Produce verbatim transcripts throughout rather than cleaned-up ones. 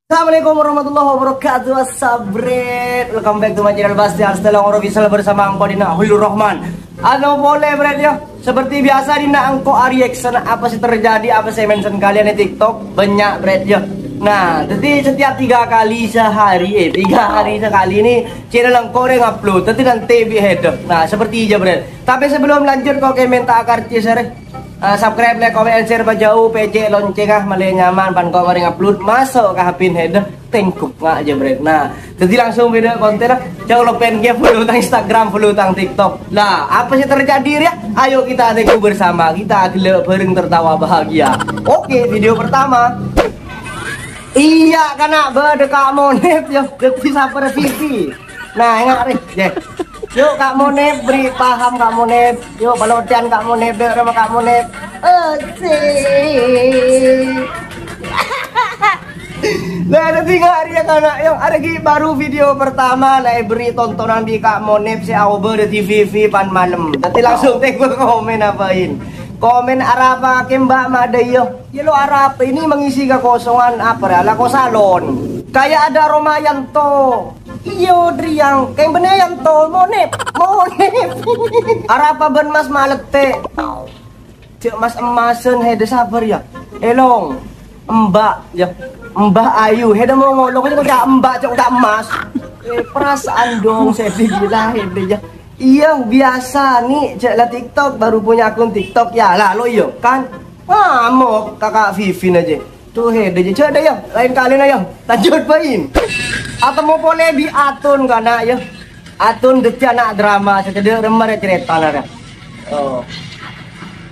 Assalamualaikum warahmatullahi wabarakatuh. What's up, Bret? Welcome back to my channel, Bastian Stella Official, bersama engko' dina Hulur Rahman. Ano pole, Bret, ya? Seperti biasa, dina engko' a-reaction apa sih terjadi, apa sih mention kalian di TikTok, banyak, Bret, ya. Nah, jadi setiap tiga kali sehari, eh, tiga hari sekali ini channel engko' yang upload. Jadi nanti bi head. Nah, seperti aja, Bret. Tapi sebelum lanjut, kok kayak minta akar cisare. Eh, subscribe, like, comment, and share pajhâ', pècè' loncèngnga, malè nyaman, pan ko' marè ngupload, maso' ka H P-na, tèngguk nga' jâ, Bret. Nah, jadi langsung bâdâ kontènna. Jhâ' lopèn ghi follow tang Instagram, follow tang TikTok. Lah, apa sih terjadi, ya? Ayo kita tèngguk bersama, kita gellâ' bareng tertawa bahagia. Oke, video pertama. Iyâ, kana' bâdâ Ka' Monep, ya, dâddhi sapèra Vivi. Nah, enga' rè, jè. Yuk, Ka' Monep, beri paham, Ka' Monep. Yuk, palodhân, Ka' Monep, dâ' rèmma, Ka' Monep. Asik. Lah, dâddhi nga' rèya kana', yuk, arè ghi' baru video pertama, la èberi tontonan bi' Ka' Monep sè aobâ dâddhi Vivi pan malem. Dâddhi langsung tèngguk komen apain. Komen arapa kemba' madâ, yo. Ya lo arapa ini mengisi kekosongan apa ya? Lako salon. Kayak ada Romayanto. Iyo, Driang. Keng bânnè Yanto. Monep. Monep. Arapa bân Mas malette? Cek Mas emasan, hede sabar ya. Elong. Mbak, ya. Mbah Ayu. Hede mau ngolok aja udah mbak, cek udah emas. Eh, perasaan dong, saya gila, hede ya. Iya, biasa nih, cek lah TikTok, baru punya akun TikTok. Ya, lalu iyo, kan? Ngamuk, kakak Vivin aja. Tuh, hede aja. Cek deh ya, lain kali nah ya. Lanjut, main. Atau mau pole bi Atun, kana' ya. Atun dâddhi ana' drama, sè cedhâ' remma rè carètana, rè. Oh.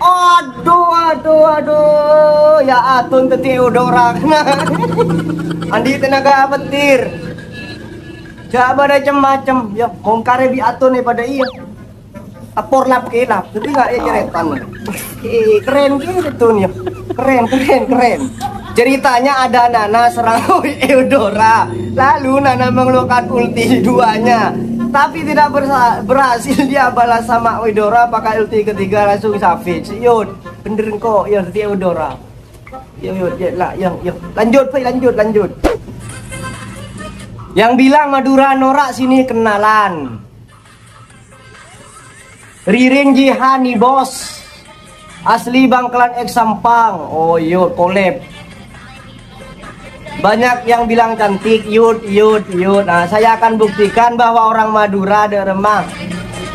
Aduh, aduh, aduh. Ya Atun dâddhi Eudora. Andi' tenaga petir. Jhâ' bâdâ cem-macem. Ya, bongkarè bi Atun è padâ iyâ. Apor lap-kelap. Dâddhi nga' è carètana. Eh, keren gitu, ya. Keren, keren, keren. Ceritanya ada Nana serang Eudora. Lalu Nana mengeluarkan ulti duanya. Tapi tidak bersa- berhasil dia balas sama Eudora, pakai ulti ketiga langsung savage. Yud, bener kok, ya, seperti Eudora. Yo, yo, ya, lah, yang, yang. Lanjut, Pak, lanjut, lanjut. Yang bilang Madura norak sini kenalan. Ririn Jihani, Bos. Asli Bangkalan X Sampang. Oh, yud, collab. Banyak yang bilang cantik, yud, yud, yud. Nah, saya akan buktikan bahwa orang Madura dâ' remma.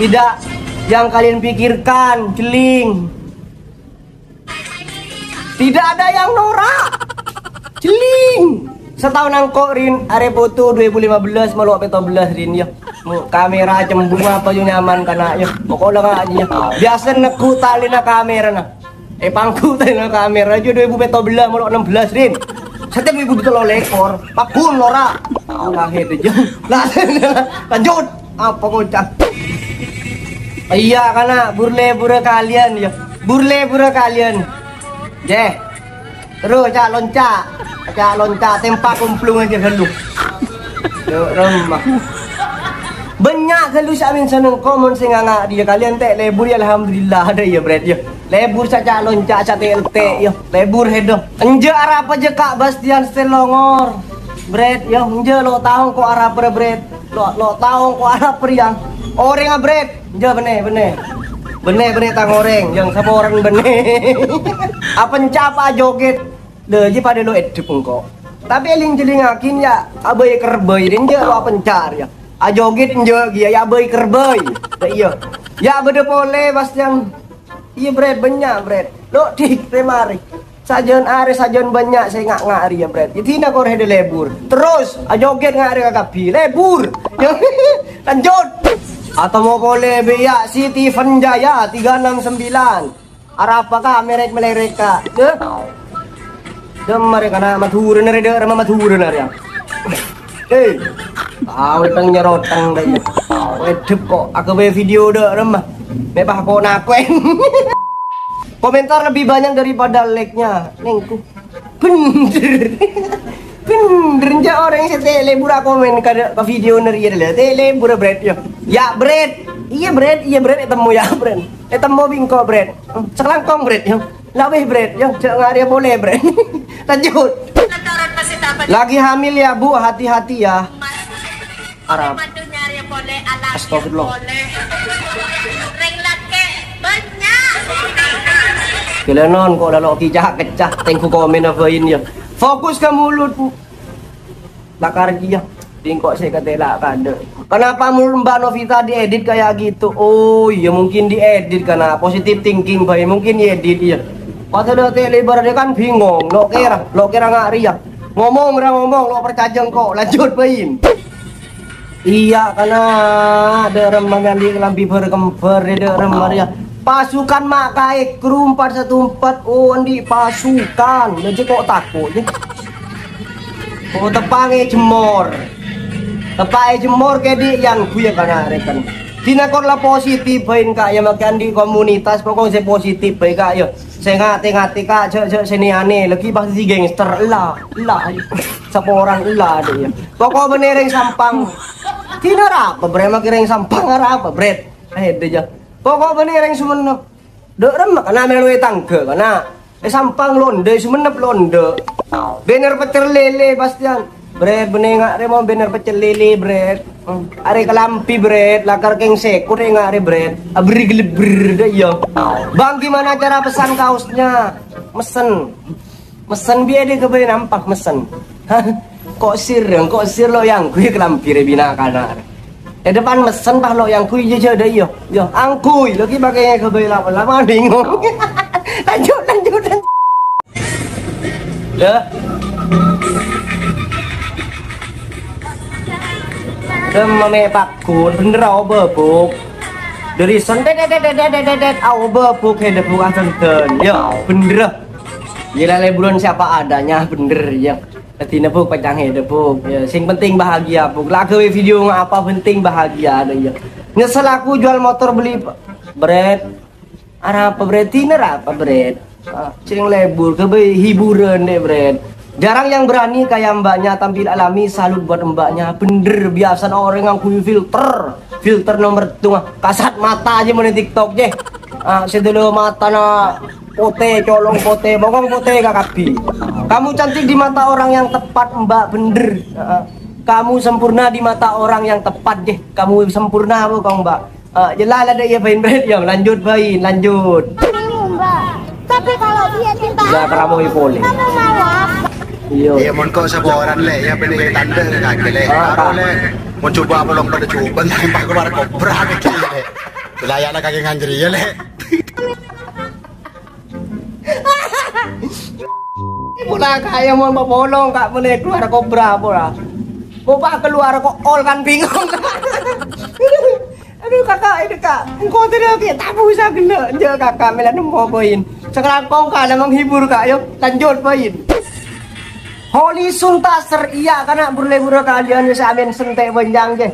Tidak yang kalian pikirkan, celing. Tidak ada yang norak. Celing. Sataon engko' rin, arè foto dua ribu lima belas malo' pètto belas rin, ya. Mo-, kamera cembung apa yo nyaman kana', ya. Pokokna nga' aja, ya. Biasa neggu' talina kamerana. Eh, pangku talina kamera aja dua ribu pètto belas malo' enam belas rin. Setiap dua ribu tello lekor, pabun norak. Lah, hede aja. Lah, lanjut. Apa kocak? Iya, kana' burle-bure kalian, ya. Burle-bure kalian. Jeh. Terus, cak lonca'. Cak lonca', tempa kumplung aja dulu. Yo, remma. Banyak ghâllu sè amin seneng komon sè nganga' dia kalian te' lebur, ya, alhamdulillah, ada, ya, Bret, ya. Lebur saja lonca', saja te' ente', ya. Lebur hedo. Enja' arapa aja, Kak Bastian Stelongor. Bret, ya, enja' lo taong ko' arapa, Bret. Lo, lo taong ko' arapa, yang. Orèng, ah, Bret. Enja' benne, benne. Benne, benne tang orèng. Yang sapa orèng benne. Apa enca' apa joget? Lha, ji padâ lo eddhep engko'. Tapi èling-jhelingngaghi, ya, abâi kerbâi, enja' lo apencar, ya. Ajoget enja' ghi, ya, abâi kerbâi. Ya, iya. Ya, bâdâ polè, Bastian. Iya, Bret, banyak, Bret. Lo, dik, remari. Sajân arè, sajân banyak, sè nga'-nga' rèya, Bret. Idina kor hede lebur. Terus, ajoget nga' rè kakabbhi. Lebur. Lanjut. Atau mau polè, bi, ya, Steven Jaya tiga enam sembilan. Arapa, Kak, merek-melerek, Kak? Deh. Demmar, ya, kana' Madhurâna rè, dâ' remma Madhurâna rè, ya. Eh, tao tang nyerotang dâ' iya. Eddhep ko', aghâbây video dâ' remma. Mè' pas ko' nakoen. Komentar lebih banyak daripada like-nya, nengku. Bener. Bener, enja' orèng sè te' lebur komen ka, ka video nèr iyâ, dâ' le. Te' lebur, Bret, ya. Ya, Bret. Iya, Bret. Iya, Bret. Ètemmo, ya, Bret. Ètemmo bi' engko', Bret. Sakalangkong, Bret, ya. Laweh, Bret, ya. Jhâ' ngarè polè, Bret. Lanjut. Lagi hamil ya, Bu, hati-hati ya. Arab. Astagfirullah. Gila non, kok udah lo kicah kecah, tengku komen apain ya. Fokus ke mulut. Lakar dia, tingkok saya kata lak kade. Kenapa mulut Mbak Novita diedit kayak gitu? Oh iya, mungkin diedit karena positive thinking, baik, mungkin diedit, iya. Pas udah tele ibaratnya kan bingung, lo kira, lo kira nggak ria. Ngomong, ora ngomong, lo percaya engko', lanjut, Bain. Iya, kana dâ' remma nyandi lambi bâr-kembâr, dâ' remma rèya. Pasukan ma' kaè kru empat satu empat, oh, andi' pasukan. Lha jâ' ko' tako', jâ'. Oh, teppa' è jemmor. Teppa' è jemmor kèdhi' yang ghuyâ kana rèken. Dina kor la positif bhâi, Kak, ya, make andi' komunitas, pokok sè positif bhâi, Kak, ya. Sè ngatè-ngatè, Kak, jâ', jâ' sè nè-anè, lagi pasti gangster, ella, ella, saporan ella, dâ' iyâ. Pokok bânnè rèng Sampang. Dina arapa, Bret, make rèng Sampang arapa, Bret? Eh, dâ' iyâ. Pokok bânnè rèng Sumenep. Dâ' remma kana mèlo è tangghâ, kana. È Sampang londâ, è Sumenep londâ. Bânner pecel lele, pastian. Bret, bânnè nga' rè mon bânner pecel lele, Bret. Hmm. Arè kalambi, Bret. Lakar kèng sèko rè nga' rè, Bret. Abri geleber, dâ' iyâ. Bang, gimana cara pesan kaosnya? Mesen. Mesen biyâ dâ' ghâbây nampa, mesen. Hah? Ko' sir, ko' sir lo' èyangghuy kalambi rè binah kana'. È depan mesen, pas lo' èyangghuy, iyâ, jâ', dâ' iyâ. Iyâ, angghuy, lagi pakai ghâbây lama-lama bingung. Lanjut, lanjut, lanjut. Dâ. Dâ' mame pakun, bhender aobâ, Buk. Dâri son, det, det, det, aobâ, Buk, hèdâ, Buk, asenten. Iyâ, bhender. Iyâ, la leburan sè apa adanya, bhender, iyâ. Dâddhina, Buk, pècang hèdâ, Buk. Iyâ, sing penting bahagia, Buk. La ghâbây video nga' apa, penting bahagia, dâ' iyâ. Nyesel aku jual motor beli, Bret. Arapa, Bret? Dina arapa, Bret? Ah, sering lebur, ghâbây hiburan deh, Bret. Jarang yang berani kayak mbaknya tampil alami, salut buat mbaknya. Bhender, biasana orèng ngangghuy filter. Filter nomor dua. Kasat mata jâ' mon è TikTok jâ'. Ah, sè dulu matana potè, colong potè, bokong potè kakabbhi. Kamu cantik di mata orang yang tepat, Mbak, bhender. Ah, kamu sempurna di mata orang yang tepat jâ'. Kamu sempurna apa, Kong, Mbak? Ah, jelas la dâ' iyâ, Bain, Bret, iyâ, lanjut, Bain, lanjut. Bingung, Mbak. Tapi kalau dia cinta aku, kamu mau apa? Iyâ. Iyâ, mon ko' saporan, Lè', iyâ, bânnè tandhâ kakè, Lè'. Ah, Kak. Karo, Lè', mon coba polong padâ jubân, tembak keluar kobra kakè, Lè'. Wilayahna kakè nganjri, ya, Lè'. Pola kaya mon mapolong, Kak, meneh keluar kobra pola. Bopah keluar kok ol kan bingung. Aduh, Kakak, ini, Kak. Engko' tadi lagi tak bisa kena. Jâ', Kakak, mèla nemmo, Bain. Sekarang kong ka menghibur, Kak, yo. Lanjut, Bain. Holi Suntaser, iya, kana' burle-burle kalian, ya, samen sentè' panjang, jâ'.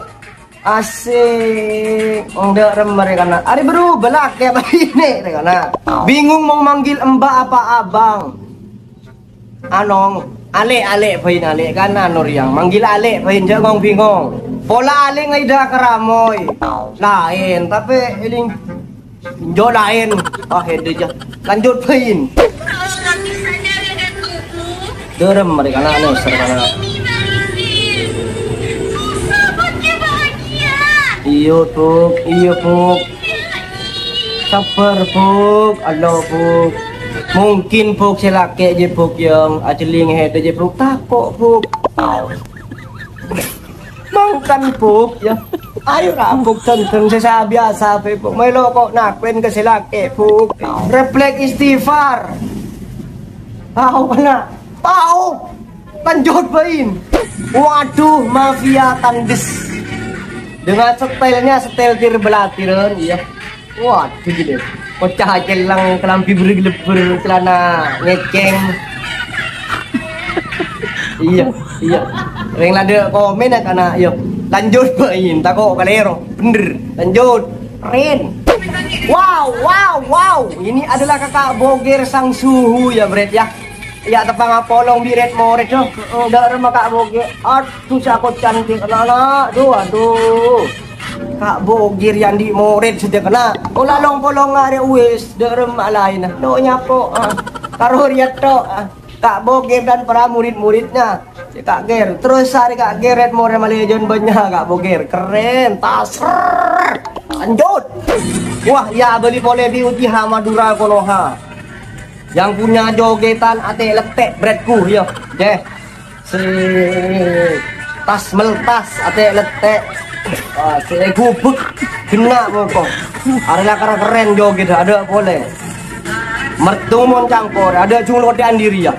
Asik. Enggak, rem, mereka na. Ari berubah lah, kayak begini, mereka na. Bingung mau manggil Mbak apa Abang. Anong, Alek, Alek, Bain, Alek, kan, anu, Riang. Manggil Alek, Bain, jangan bingung. Pola Alek ngai dah keramoy. Lain, tapi ini Jo laèn. Ah, hèdâ jâ. Lanjut, Bain. Dârem, marè kana' nèser kana'. Iyâ, Buk. Iyâ, Buk. Sabbhâr, Buk. Alo, Buk. Mungkin, Buk, sè lakè' jâ, Buk, yâ. Ajhelling hèdâ jâ, Buk. Tako', Buk. Mangkan, Buk, ya. Ayo, ra, Buk, dendeng sè sa-, biasa bhâi, Buk. Maèlo ko' nako'è ka sè lakè', Buk. Refleks istighfar. Pao, kana'? Pao. Lanjut, Bain. Waduh, mafia tandes. Dengan stylenya, style tir-belatiran, ya. Waduh, gitu. Pecah cellang, kelambi bergeleber, celana ngeceng. Iya, iya. Rèng la dâ' komèn ya, kana', yo. Lanjut, Bain. Tako' kalèro. Bener. Lanjut. Rin. Wow, wow, wow. Ini adalah Kakak Bogir sang suhu ya, Bret, ya. Ya, teppa' ngapolong bi' red-mored, yo. Heeh, dâ' remma Kak Bogir. Aduh, cako' cantik, anak-anak. Duh, aduh. Kak Bogir yang di mored saja kena. Ola long-polong arè wis, dâ' remma laèn. Lo nyapo, ah. Karo riyâ tok, ah. Kak Bogir dan para murid-muridnya. Cek Kak Ger. Terus hari Kak Ger, Red More Malejon banyak Kak Bogir. Keren. Tasrrr. Lanjut. Wah, ya beli pole di Uchiha Madura Konoha. Yang punya jogetan ate lettek bretku, ya. Deh. Si tas meltas ate lettek. Ah, si gubuk kena moko. Arena keren joget ada pole. Mertu mon cangkor, ada jung lotean diri ya.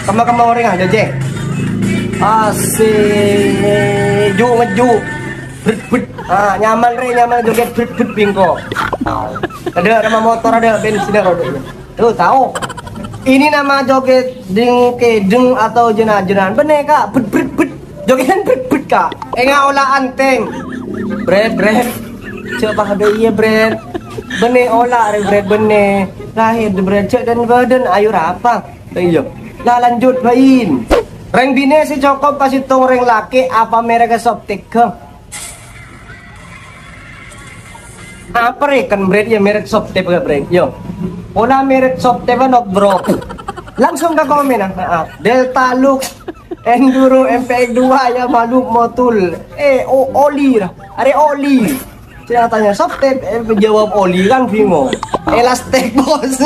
Kema-kema orang ada, Cek. Asik. Ju ngeju. Bret, bret. Ah, nyaman re, nyaman joget bret, bret bingko. Ada nama motor, ada bensin, ada rodanya. Tuh, tahu. Ini nama joget ding kedeng atau jena-jenan. Bene, Kak. Bret, bret, bret. Jogetan bret, bret, Kak. Enga ola anteng. Bret, bret. Cek paham iya, bret. Bene ola re, bret, bene. Lahir de, bret. Cek dan badan ayo rapa. Iya. Lah lanjut bain. Reng bine sih cukup kasih tong reng laki apa merek sop tega. Apa reken bret ya merek sop tega bret? Yo. Pola merek sop tega no bro. Langsung ke komen ah. Heeh. Delta Lux Enduro M P X dua ya malu motul. Eh, o oli lah. Are oli. Saya tanya sop tep, eh, jawab oli kan bingung. Elastik bos.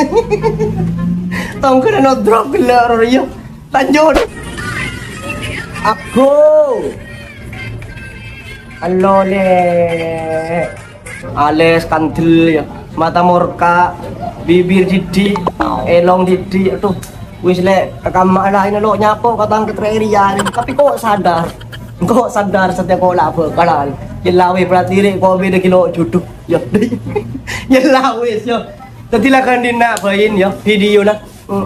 Tongkol no drop gelo yo. Lanjut. Aku. Halo le. Ales kandel ya. Mata morka, bibir didi, elong didi. Aduh, wis le, kamma lah ini lo nyapo katang ketrerian. Tapi kok sadar? Kok sadar setiap kok lah bakalan. Jelawe pelatire kok beda kilo jodoh. Ya. Ya lah wis ya. Tadi lah kan dina bain ya video nah.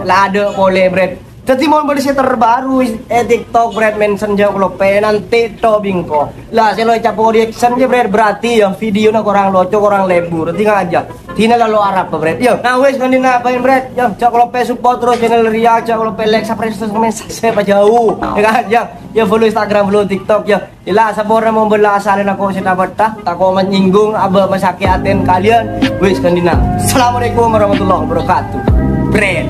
La ada pole bret. Tadi mau beli si terbaru eh TikTok bret mention jauh kelope nanti to bingko. Lah saya lo capo reaction je bret berarti ya video na kurang lucu kurang lebur. Tadi ngaja. Tina lalu Arab bret. Yo, nah wes kan dina bain bret. Yo, cak kelope support terus channel Ria, cak kelope like subscribe terus komen saya apa jauh. Ya kan? Ya, ya follow Instagram, follow TikTok ya. Ila sabor mau bela asalin aku sing dapat tah, tako menyinggung aba masakit aten kalian. Wes kan dina. Assalamualaikum warahmatullahi wabarakatuh. Bret.